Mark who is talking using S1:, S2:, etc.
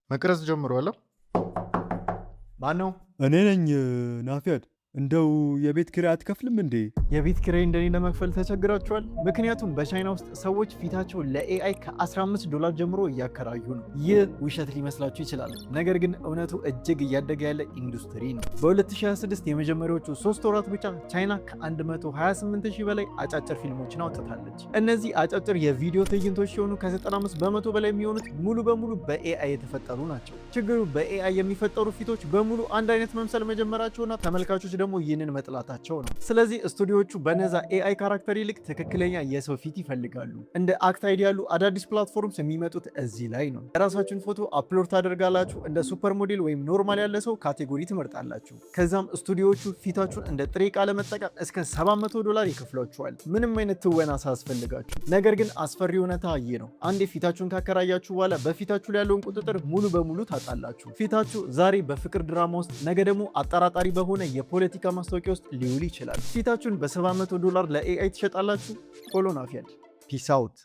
S1: መቅረጽ ጀምሯል። ማን ነው?
S2: እኔ ነኝ ናፊያድ። እንደው የቤት ኪራይ አትከፍልም እንዴ?
S3: የቤት ኪራይ እንደኔ ለመክፈል ተቸግራችኋል? ምክንያቱም በቻይና ውስጥ ሰዎች ፊታቸውን ለ AI ከ15 ዶላር ጀምሮ እያከራዩ ነው። ይህ ውሸት ሊመስላችሁ ይችላል፣ ነገር ግን እውነቱ እጅግ እያደገ ያለ ኢንዱስትሪ ነው። በ2026 የመጀመሪያዎቹ 3 ወራት ብቻ ቻይና ከ128 ሺህ በላይ አጫጭር ፊልሞችን አውጥታለች። እነዚህ አጫጭር የቪዲዮ ትዕይንቶች ሲሆኑ ከ95% በላይ የሚሆኑት ሙሉ በሙሉ በ AI የተፈጠሩ ናቸው። ችግሩ በ AI የሚፈጠሩ ፊቶች በሙሉ አንድ አይነት መምሰል መጀመራቸውና ተመልካቾች ደግሞ ይህንን መጥላታቸው ነው። ስለዚህ ስቱዲዮዎቹ በነዛ AI character ይልቅ ትክክለኛ የሰው ፊት ይፈልጋሉ። እንደ Act ID ያሉ አዳዲስ platforms የሚመጡት እዚህ ላይ ነው። የራሳችሁን ፎቶ upload ታደርጋላችሁ። እንደ super model ወይም normal ያለ ሰው category ትመርጣላችሁ። ከዛም ስቱዲዮዎቹ ፊታችሁን እንደ ጥሬ ዕቃ ለመጠቀም እስከ 700 ዶላር ይከፍሏችኋል፣ ምንም አይነት ትወና ሳያስፈልጋችሁ። ነገር ግን አስፈሪ እውነታ ይህ ነው። አንዴ ፊታችሁን ካከራያችሁ በኋላ በፊታችሁ ላይ ያለውን ቁጥጥር ሙሉ በሙሉ ታጣላችሁ። ፊታችሁ ዛሬ በፍቅር ድራማ ውስጥ፣ ነገ ደግሞ አጠራጣሪ በሆነ የፖለቲካ ማስታወቂያ ውስጥ ሊውል ይችላል። ፊታችሁን በ700 ዶላር ለ AI ትሸጣላችሁ። Follow ናፊያድ።
S1: Peace out.